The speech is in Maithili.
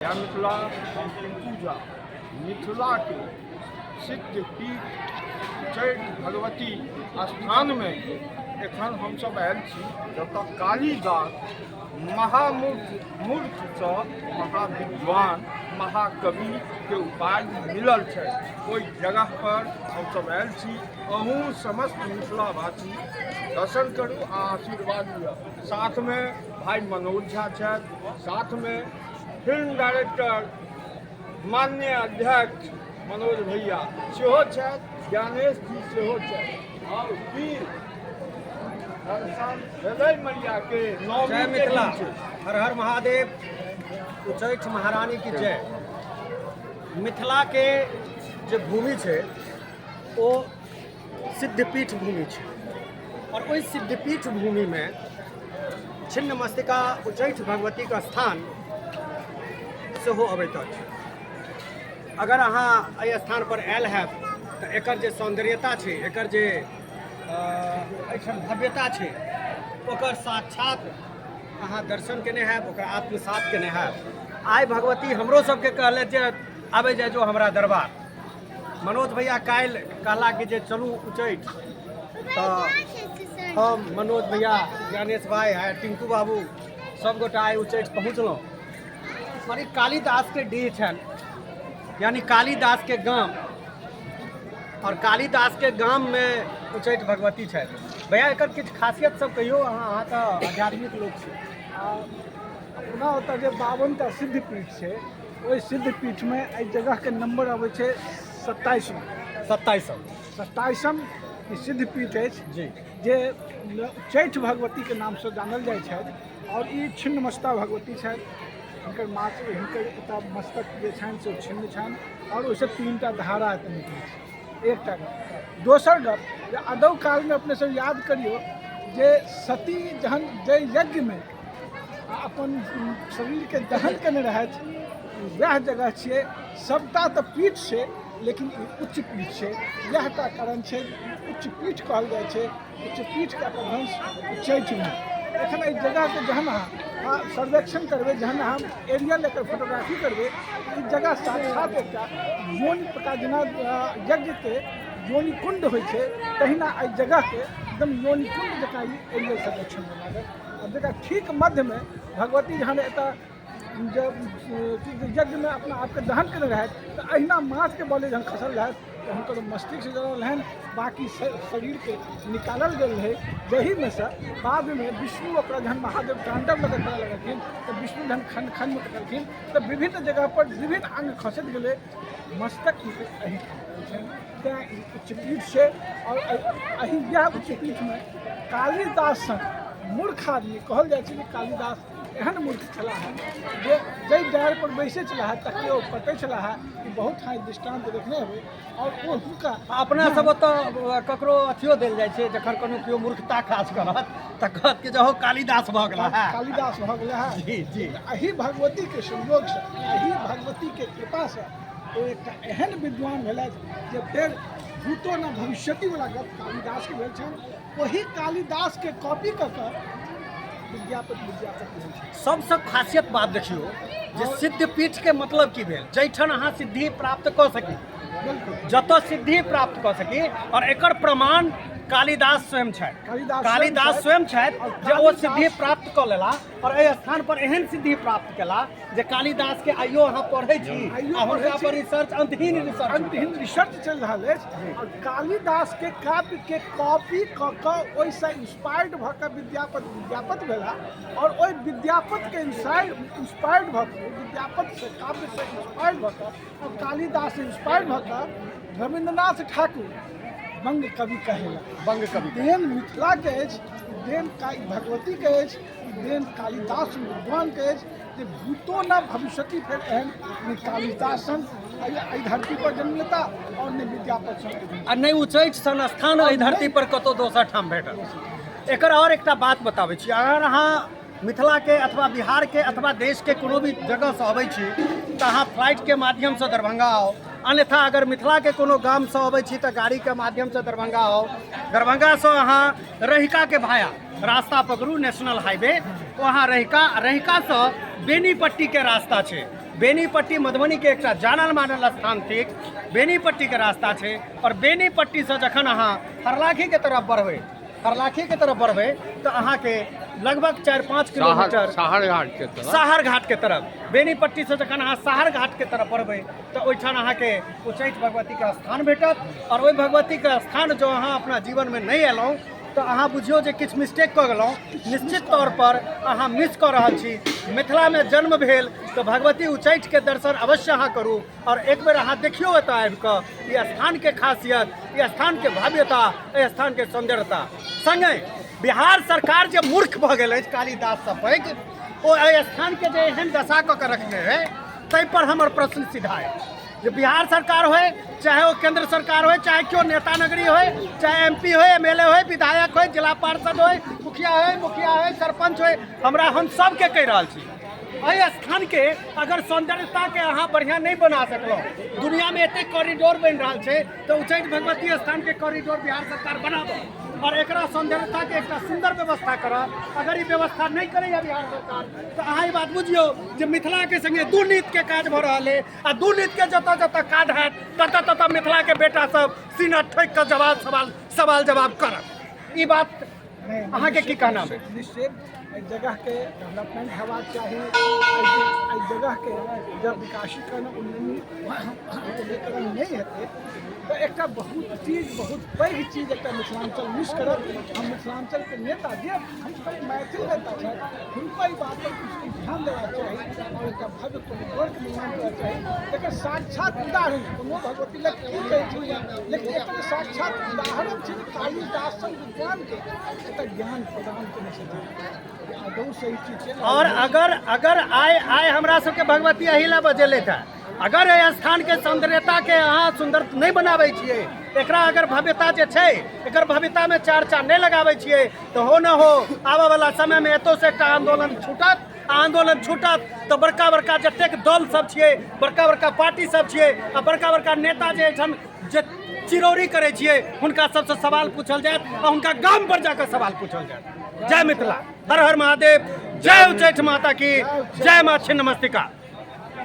जय मिथिला। हम टिंकू झा मिथिलाके सिद्धपीठ उच्चैठ भगवती स्थानमे एखन हमसभ आयल छी, जतय कालिदास महामूर्ख मूर्खसँ महाविद्वान महाकविके उपाधि मिलल छै। ओहि जगह पर हमसभ आयल छी। अहूँ समस्त मिथिलावासी दर्शन करू आ आशीर्वाद लिअ। साथमे भाइ मनोज झा छथि, साथमे फिल्म डायरेक्टर माननीय अध्यक्ष मनोज भैया सेहो छथि, ज्ञानेश जी सेहो छथि। आओर की दर्शन भेलै मैया के? जय मिथिला, हर हर महादेव, उच्चैठ महारानी की जय। मिथिला के जे भूमि छै ओ सिद्धपीठ भूमि छै और ओहि सिद्धपीठ भूमि में छिन्नमस्तिका उच्चैठ भगवतीके स्थान सेहो अबैत अछि। अगर अहाँ एहि स्थानपर आयल हैब तऽ एकर जे सौन्दर्यता छै, एकर जे एहिठाम भव्यता छै, ओकर साक्षात अहाँ दर्शन केने हैब, ओकर आत्मसात केने हैब। आइ भगवती हमरो सबके कहलथि जे आबै जाइ जो हमरा दरबार। मनोज भैया काल्हि कहला कि जे चलू उच्चैठ, तऽ हम मनोज भैया, ज्ञानेश भाई आ टिंकू बाबू सब गोटा आइ उच्चैठ पहुँचलहुँ। माने कालिदासके डीह छनि, यानी कालिदासके गाम, और कालिदासके गाममे उच्चैठ भगवती छथि। भैया, एकर किछु खासियत सब कहियौ। अहाँ तऽ आध्यात्मिक लोक छी। अपना ओतऽ जे 52टा सिद्धपीठ छै, ओहि सिद्धपीठमे एहि जगहके नम्बर अबै छै 27म। 27म। 27म ई सिद्धपीठ अछि जे उच्चैठ भगवतीके नामसँ जानल जाइ छथि आओर ई छिन्नमस्ता भगवती छथि। हिनकर माथ, हिनकर एतऽ मस्तक जे छनि से छिन्न छनि आओर ओहिसँ 3टा धारा एतऽ निकलै छै। एकटा गप। दोसर गप जे अदौ कालमे अपने सब याद करियौ जे सती जहन जाहि यज्ञमे अपन शरीरके दहन केने रहथि, वएह जगह छियै। सभटा तऽ पीठ छै, लेकिन ई उच्च पीठ छै। इएह टा कारण छै उच्च पीठ कहल जाइ छै। उच्च पीठके अपभ्रंश उच्चैठमे। एखन एहि जगहके जहन अहाँ सर्वेक्षण करबै, जहन अहाँ एरियल एकर फोटोग्राफी करबै, ई जगह साक्षात एकटा योनि प्रकार, जेना यज्ञके योनि कुण्ड होइ छै, तहिना एहि जगहके एकदम योनि कुण्ड जकाँ ई एरियल सर्वेक्षणमे लागत। आ जकर ठीक मध्यमे भगवती जहन एतऽ जब यज्ञमे अपना आपके दहन केने रहथि, तऽ अहिना माथके बले जहन खसल रहथि तऽ हुनकर मस्तिष्क जरल रहनि, बाँकी शरीरके निकालल गेल रहै, जाहिमे सँ बादमे विष्णु ओकरा जहन महादेव ताण्डव लऽ कऽ करऽ लगलखिन तऽ विष्णु जहन खण्ड खण्डमे कटलखिन तऽ विभिन्न जगहपर विभिन्न अङ्ग खसैत गेलै, मस्तक हुनकर एहिठाम छनि। तेँ ई उच्चपीठ छै। आओर एहि इएह उच्चपीठमे कालिदास सन मूर्ख आदमी, कहल जाइ छै जे कालिदास एहन मूर्ख छलाह हे जे जाहि डारि पर बैसै छलाह हे तकरे ओ कटै छलाह हे। ई बहुत ठाम दृष्टान्त देखने हेबै। आओर ओ हुनका अपना सब ओतऽ ककरो अथियो देल जाइ छै, जखन कोनो केओ मूर्खता काज करत तऽ कहत कि जे हो कालिदास भऽ गेला हे, कालिदास भऽ गेला हे। जी जी। एहि भगवतीके संयोगसँ, एहि भगवतीके कृपासँ ओ एकटा एहन विद्वान भेलथि जे फेर भूतो न भविष्यति वाला गप कालिदासके भेल छनि। ओही कालिदासके कॉपी कऽ कऽ विद्यापति विद्यापति भेल छै। सबसँ खासियत बात देखियौ जे सिद्धपीठ के मतलब की भेल, जाहिठाम अहाँ सिद्धि प्राप्त कऽ सकी, जतऽ सिद्धि प्राप्त कऽ सकी। और एकर प्रमाण कालिदास स्वयं छथि। कालिदास स्वयं छथि जे ओ सिद्धि प्राप्त कऽ लेला और एहि स्थान पर एहन सिद्धि प्राप्त केला जे कालिदास के आइयो अहाँ पढ़ै छी आ हुनका पर रिसर्च, अंतहीन रिसर्च, अंतहीन रिसर्च चलि रहल अछि। और कालिदास के काव्य के कॉपी कऽ कऽ ओहिसँ इंस्पायर्ड भऽ कऽ विद्यापति विद्यापति भेला और ओहि विद्यापतिके इंस्पायर्ड भऽ कऽ, विद्यापतिसँ काव्यसँ इंस्पायर्ड भऽ कऽ और कालिदाससँ इंस्पायर्ड भऽ कऽ रविन्द्रनाथ ठाकुर बंग कवि कहेला। बंग कवि। देन मिथिलाके अछि, देन भगवतीके अछि, देन कालिदास विद्वानके अछि जे भूतो न भविष्यति फेर एहन नहि कालिदास सन एहि धरती पर जन्म लेता और नहि विद्यापति सन आ नहि उच्चैठ सन स्थान एहि धरती पर कतौ दोसर ठाम भेटत। एकर और एकटा बात बताबै छी। अगर अहाँ मिथिलाके अथवा बिहारके अथवा देशके कोनो भी जगहसँ अबै छी तऽ अहाँ फ्लाइटके माध्यमसँ दरभंगा आउ, अन्यथा अगर मिथिलाके कोनो गामसँ अबै छी तऽ गाड़ीके माध्यमसँ दरभंगा आउ। दरभंगासँ अहाँ रहिकाके भाया रास्ता पकड़ू, नेशनल हाईवे, ओ अहाँ रहिका, रहिकासँ बेनीपट्टीके रास्ता छै। बेनीपट्टी मधुबनीके एकटा जानल मानल स्थान थिक। बेनीपट्टीके रास्ता छै आओर बेनीपट्टीसँ जखन अहाँ हरलाखीके तरफ बढ़बै, हरलाखीके तरफ बढ़बै तऽ अहाँके लगभग 4-5 किलोमीटर साहरघाट के तरफ, साहरघाट के तरफ, बेनीपट्टीसँ जखन अहाँ साहरघाट के तरफ बढ़बै तऽ ओहिठाम अहाँके उच्चैठ भगवतीके स्थान भेटत। आओर ओहि भगवतीके स्थान जँ अहाँ अपना जीवनमे नहि अयलहुँ तऽ अहाँ बुझियौ जे किछु मिस्टेक कऽ गेलहुँ, निश्चित तौर पर अहाँ मिस कऽ रहल छी। मिथिलामे जन्म भेल तऽ भगवती उच्चैठके दर्शन अवश्य अहाँ करू आओर एक बेर अहाँ देखियौ एतऽ आबिकऽ ई स्थानके खासियत, ई स्थानके भव्यता, एहि स्थानके सौन्दर्यता। सङ्गहि बिहार सरकार जे मूर्ख भऽ गेल अछि कालिदाससँ पैघ, ओ एहि स्थानके जे एहन दशा कऽ के रखने है ताहि पर हमर प्रश्न सीधा अछि जे बिहार सरकार होय, चाहे ओ केंद्र सरकार होय, चाहे केओ नेता नगरी होय, चाहे एम पी होय, एम एल ए होय, विधायक होय, जिला पार्षद होय, मुखिया होय, मुखिया होय, सरपंच होय, हमरा हम सबके कहि रहल छी, एहि स्थानके अगर सौन्दर्यताके अहाँ बढ़िआँ नहि बना सकलहुँ, दुनियामे एतेक कॉरिडोर बनि रहल छै तऽ उच्चैठ भगवती स्थानके कॉरिडोर बिहार सरकार बनाबऽ और एकरा सौंदर्यताके एकटा सुंदर व्यवस्था करऽ। अगर ई व्यवस्था नहि करैया बिहार सरकार तऽ अहाँ ई बात बुझियौ जे मिथिलाके संगे दुर्नीतिके काज भऽ रहल अइ आ दुर्नीतिके जतऽ जतऽ काज हैत ततऽ ततऽ मिथिलाके बेटा सब सीना ठोकि कऽ जवाब सवाल सवाल जवाब करत। ई बात अहाँके की कहना है? निश्चित एहि जगहके डेवलपमेंट हेबाक चाही। एहि जगहके जब विकासीकरण उन्नयनीकरण नहि हेतै तऽ एकटा बहुत चीज, बहुत पैघ चीज एकटा मिथिलांचल मिस करत। हम मिथिलांचलके नेता जे हम मैथिल नेता छथि हुनको एहि बात पर किछु ध्यान देबाक चाही आओर एकटा भव्य कॉरिडोरके निर्माण करबाक चाही। एकर साक्षात उदाहरण कोनो भगवती लग की कहै छै, लेकिन एकर साक्षात उदाहरण छै जे कालिदास सन विद्वानके एतऽ ज्ञान प्रदान केने छथिन। अदौ सही चीज छै। और अगर अगर आइ आइ हमरा सबके भगवती एहि लए बजेलथि है, अगर एहि स्थानके सौंदर्यताके अहाँ सुन्दर नहि बनाबै छियै, एकरा अगर भव्यता जे छै एकर भव्यतामे चार चाँद नहि लगाबै छियै तऽ हो न हो आबऽवला समयमे एतौसँ एकटा आन्दोलन छूटत। आन्दोलन छूटत तऽ बड़का बड़का जतेक दल सब छियै, बड़का बड़का पार्टी सब छियै आ बड़का बड़का नेता जे एहिठाम जे चिरौरी करै छियै हुनका सबसँ सवाल पूछल जायत आ हुनका गाम पर जाकऽ सवाल पूछल जायत। जय मिथिला, हर हर महादेव, जय उच्चैठ माता की जय, माँ छिन्नमस्तिका।